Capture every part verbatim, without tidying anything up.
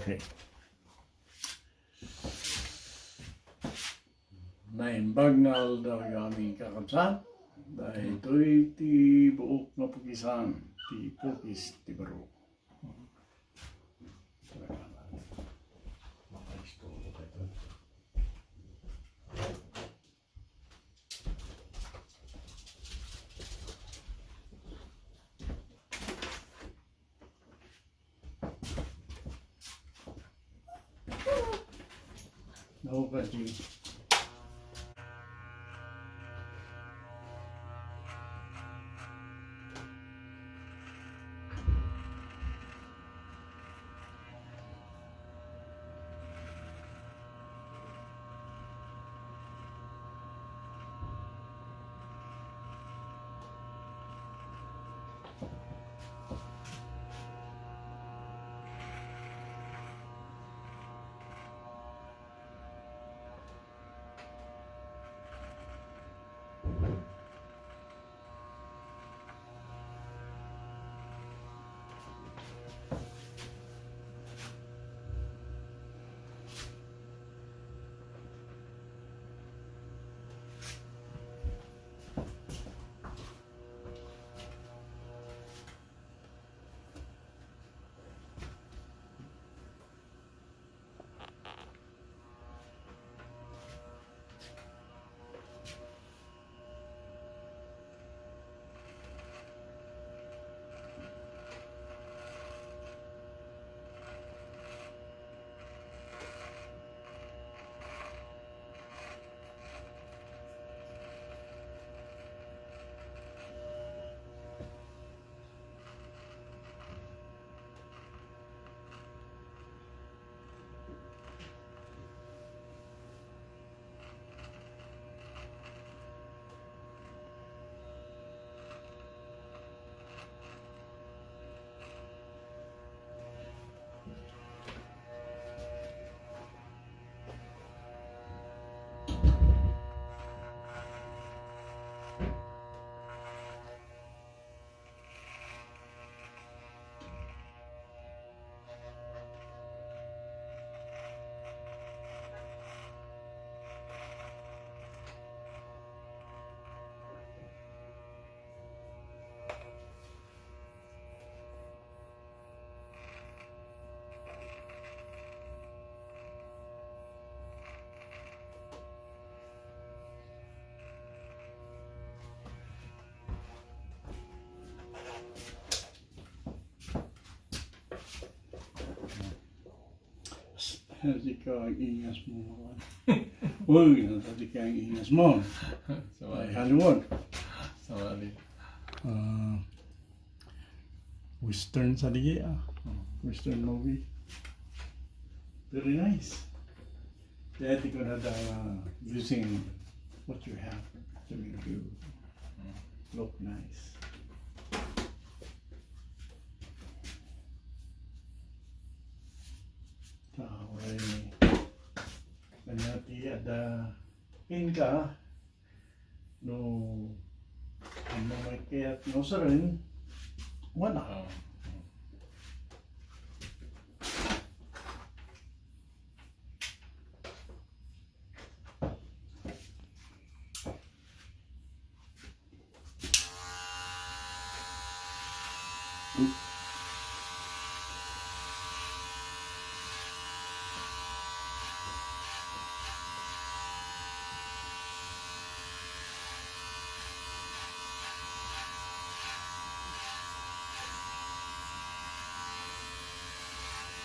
Okay. Naimbag nga aldaw, amin kakabsat. Daytoy ti buok nga pukisan, ti pukis ti baro. No, kadi. Sika ang ingas mo. Uy, sika ang ingas mo. Ay, Hollywood. Sawali. Ah, Western sa digi, ah. Hmm. Western movie. Very nice. Kaya di ko na da using what you have to make you look nice. Tao, eh, kanya ti ada pinka, no, ano may kaya no sarin, wala. Oo.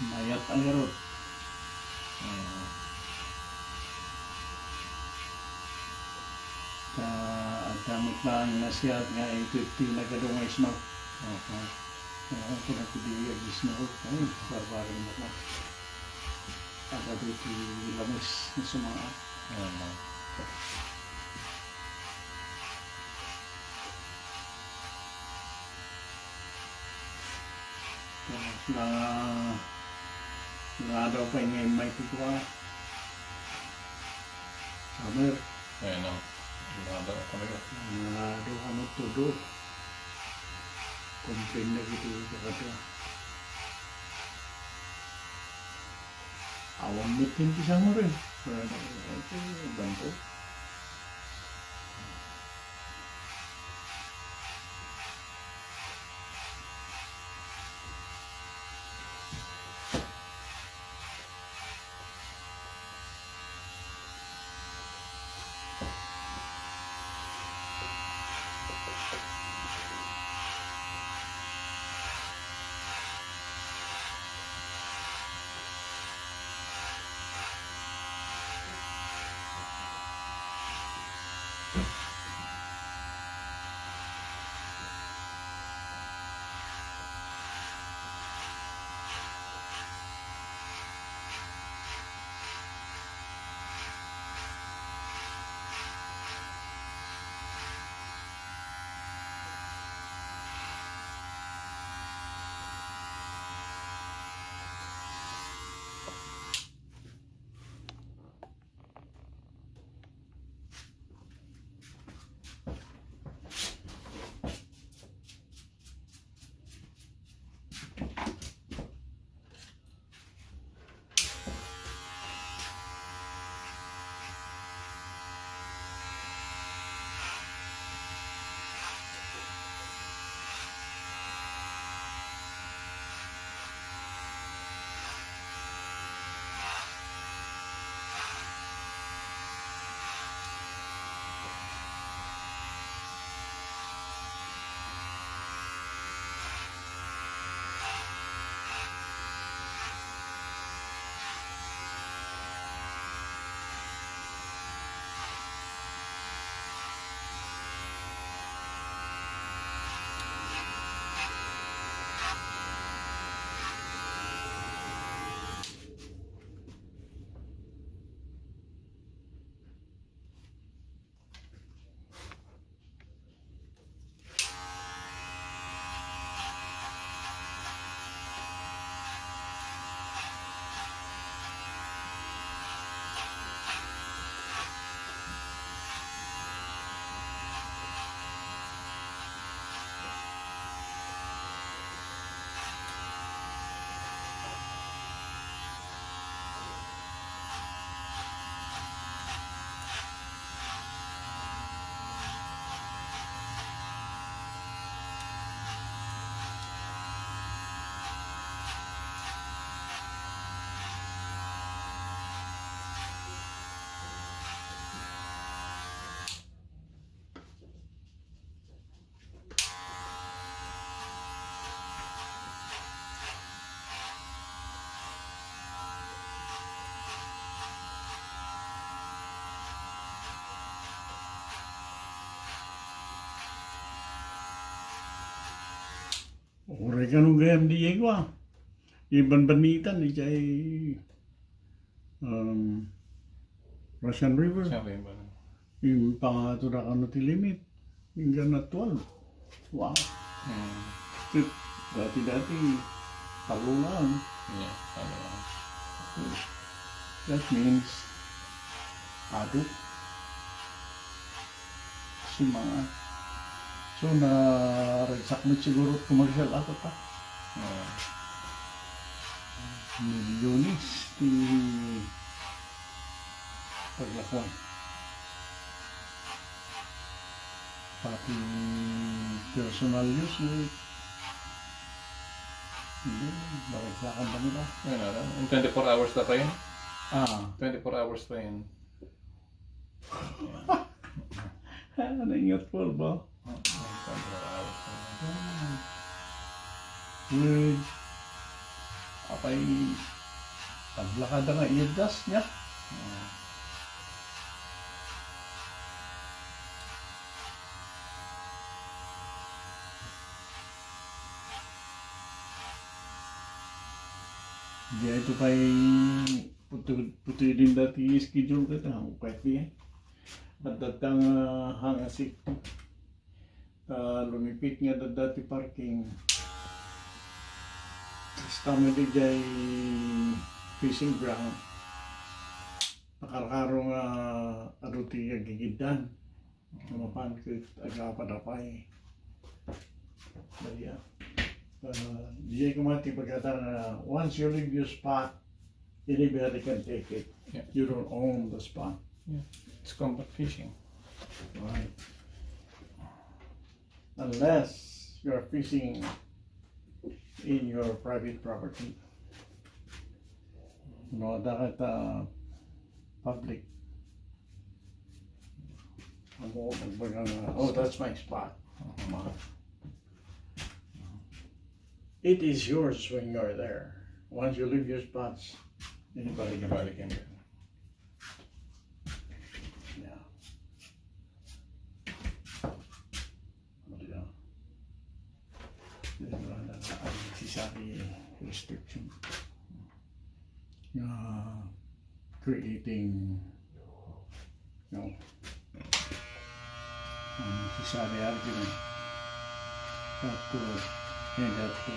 Mayat a ngarud. Ah. Ta, adda met laeng nga siak nga eight fifty nga adu nga snow. Aha. Ah, kuna ko di ag-snow. Ay, barbareng mo ka. Adda ditoy lamis nga sumaak. Aha. Na, nangadaw pay nga immay ti kua. Summer. Ay, no. Nangadaw kami. Nangadaw kami todo. Complain na gid ito kada. Awan met ti sangre. Ay, banto. Oregano gayam di yegua. Ibanbanitan, ijay, um, Russian River. Sabi ba? Ipangato da kano ti limit. Inggan na twelve. Wow. Hmm. Dati-dati, talo lang. Yeah, talo lang. That means, adu. Kasi mga, so, naragsak met siguro commercial ako ta. Ah. Milyones ti paglakuan. Pati personal use, eh. Hindi, naragsakan pa nila. Ano, ano? In twenty-four hours na pa yun? Ah. Twenty-four hours pa yun. Ano yung twelve ba? Uy. Apay, naglakada nga idas niya. Di ito pay puti, puti din dati schedule ka ta, okay, eh. At datang, ah, hanga safety. Ta lumipit nga dadda ti parking. Kasta met idiay fishing ground. Nakarkaro nga adu ti agigiddan. Nga mapan ket agapad apay. Daya. Ah, diay koma ti pagkata nga once you leave your spot, Anybody can take it. Yeah. You don't own the spot. Yeah. It's combat fishing. Right. Unless you're fishing in your private property. No, that, uh, public. Amo, magbaga nga, "Oh, that's my spot." It is yours when you're there. Once you leave your spots, anybody can take it. Yeah. Ano yan? Yan, wala na, unnecessary restriction. Na creating, no? Unnecessary argument. That could end up to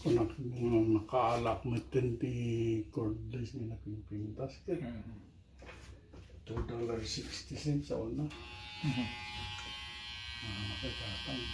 Kunak, nakaalak metten ti cordless nga napingpintas ket Mm. two dollars sixty cents a una. Mhm. Ah, makikatang.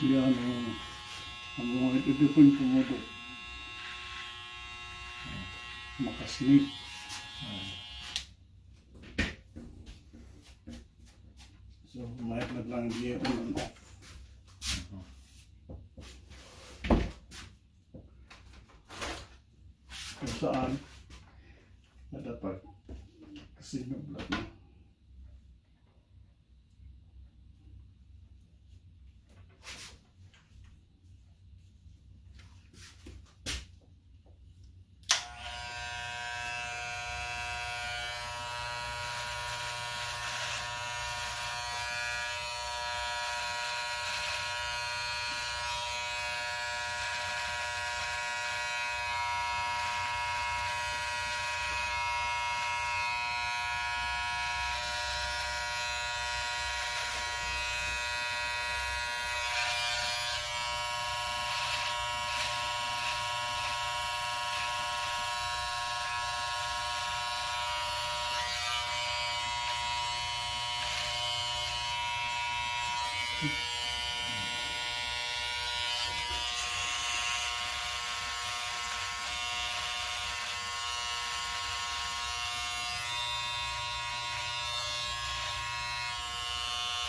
Ti ano, ang mga idupon kumudo. Makasnip. So, mayat na lang di on and off. Kung saan, na dapat kasi nublat na.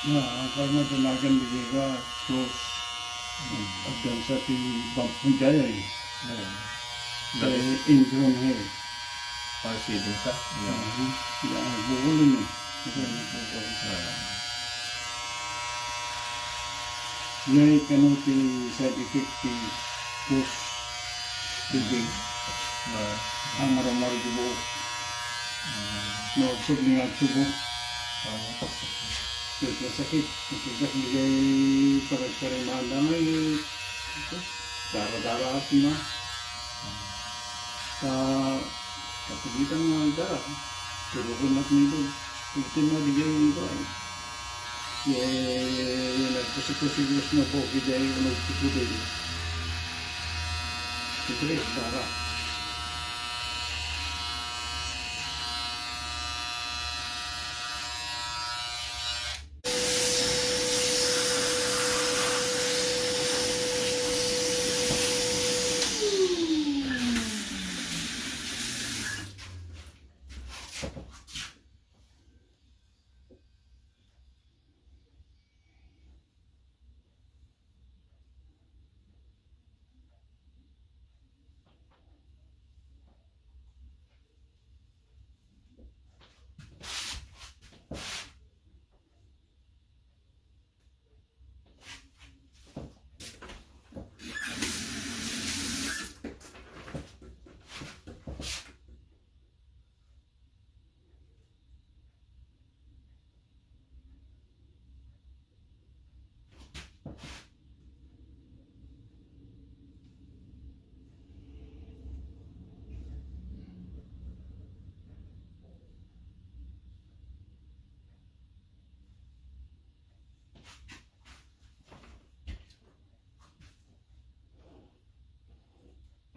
Na, ang karne tinagan di ka close. Agdan sa ti bangkong jaya eh. Oo. Kay Ingram eh. Para seeding sa? Yeah. Mhm. Yan, bukol yun eh. Kasi bukol. Oo. Yan, kano ti side effect ti close. Tubig. Ah. Ang marumar di buo. Ah. Nausog ni nga tubo. Ah. Nagkasakit. Nagkasakit. Bigay paragsarimanda nga eh. Dara-dara at na. Ah. Sa kapigitan nga dara. Tulukon at nilo. Iti na di kayo iba eh. Ye, nagkusik-kusik na po, kaya yung nagkukutin. Siyempre, para.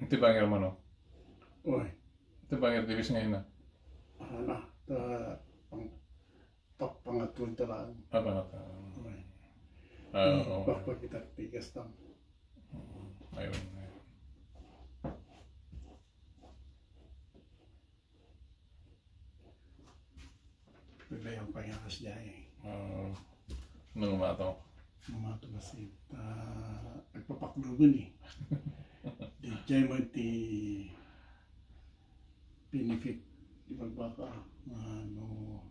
Iti banger mo, no? Oy. Iti banger dibis ngayon na. Ana, ta, pang, pa, pangatlo ta lang. Ah, pangatlo. Oy. Ah, oo. Papakita tigas tam. Mm, ayun, ayun. Paglayo pa nga kas jay. Oo. Nung mato. Nung mato kasi, ah, nagpapakluban eh. Di jay mo ti benefit di pagbaka. Ano,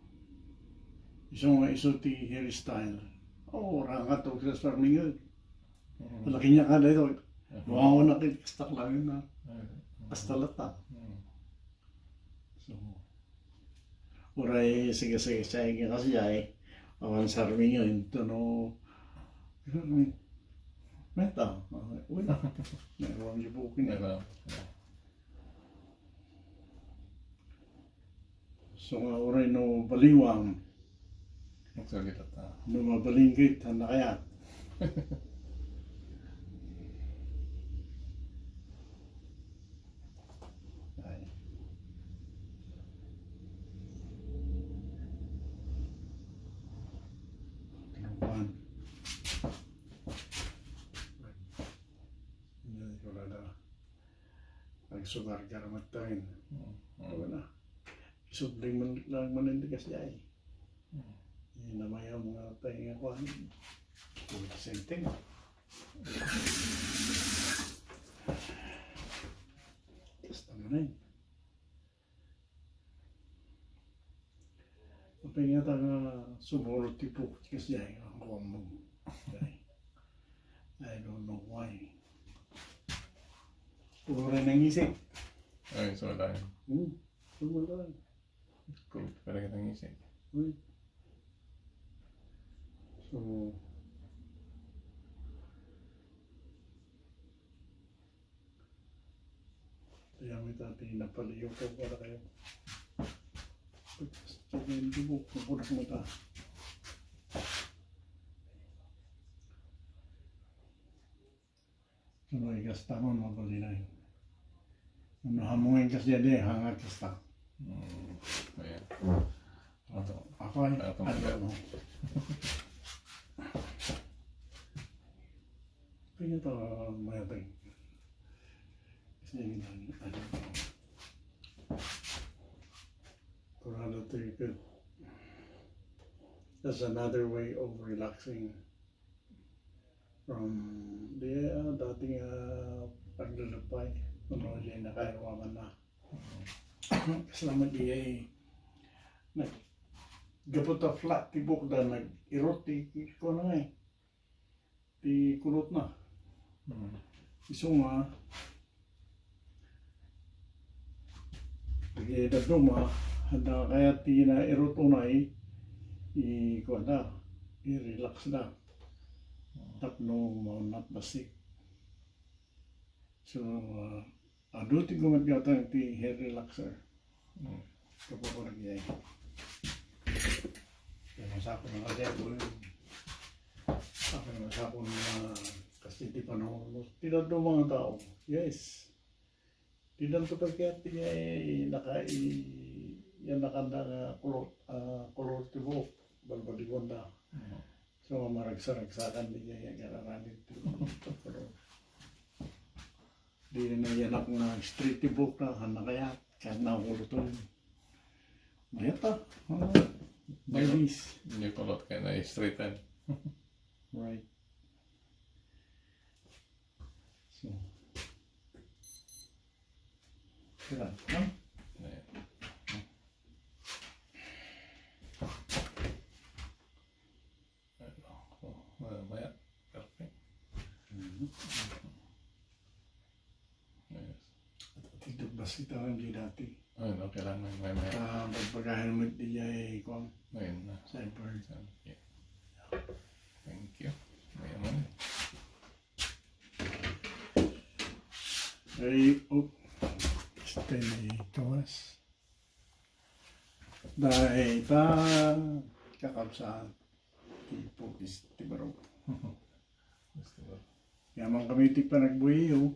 isu nga isu ti hairstyle. Oh, rangat to sa farming yun. Mm. Laki niya ka na ito. Mm. Wow, nakikastak lang yun na. Mm. Hasta lata. Mm. So, uray sige, sige, siya yung kasi ay, awan sa army yun, ito no, meta, uy, naiwan yung bukin eh. Diba? So, nga uray no baliwang, Nagsalita ta. No mabalinggit, han na kayat. Ay. Ano ba? Sugar ka naman tayo. Mm. Wala. Isubling man lang man hindi kasi ay. Mm. Yung namayam nga tayo nga kuhan. Same thing. Basta mo na yun. Apay nga ta nga sumurot ti pukot kasi ay ang kuwan mo. Ay, I don't know why. Puro rin ang isip. Ay, so lang. Hmm, sumurot lang. Cool, pala kitang isip. Uy. So, Kaya may tati napaliyo ko para kayo. Sabihin ko po, mapunak mo ta. Ano, igasta mo, mabalinaw. Ano, hamungin kasi yan eh, hangat kasta. Hmm, ayan. Ato, ako ay, Ato, ano, ayan. Ano. Kaya ito, mayatag. Kasi yun ang, ano, kurado to yung, that's another way of relaxing from the, ah, dating, ah, paglalapay. Kuno di na kaya waman na. Salamat di ay nag-, gapu ta flat ti bukda, nag-irot ti, ti, kuno nga eh. Ti kulot na. Mm. Isu nga, ti dadduma, handa kaya ti nairot unay, i-, kuwan da, i-relax da. Mm. Tapno maunat bassit. So, ah, adu ti gumatgatang ti hair relaxer. Hmm. Kapaparagay. Kaya masapul na kasi ako yun. Ako na masapul na kasi ti panahon mo. Ti dadduma nga tao. Yes. Ti dadduma kaya ti, eh, naka-, i-, yan nakanda nga kulot, ah, kulot ti buhok. Balbaliwan da. Hmm. So, maragsa-ragsakan di kaya gararamid ti kulot. Di na yanak nga straight ti buhok na, handa kaya, kahit nakukulot to. Mayat, ah. Ah, ladies. Hindi ko lot kaya na-straighten. Right. So. Sila, no? Ayan. Ano, oh, ah, maya. Perfect. Mhm. Yes. At ito, basta ito ang di dati. Ayun, okay lang, may, may, may. Ah, pagbagayan mo di ay, kung Ayun na. Cyber. Yeah. Thank you. May naman. Ay, oh. Stay, Thomas. Dahil ta kakabsat ti pukis ti baro. Gusto ko. Yaman kami ti panagbuyo.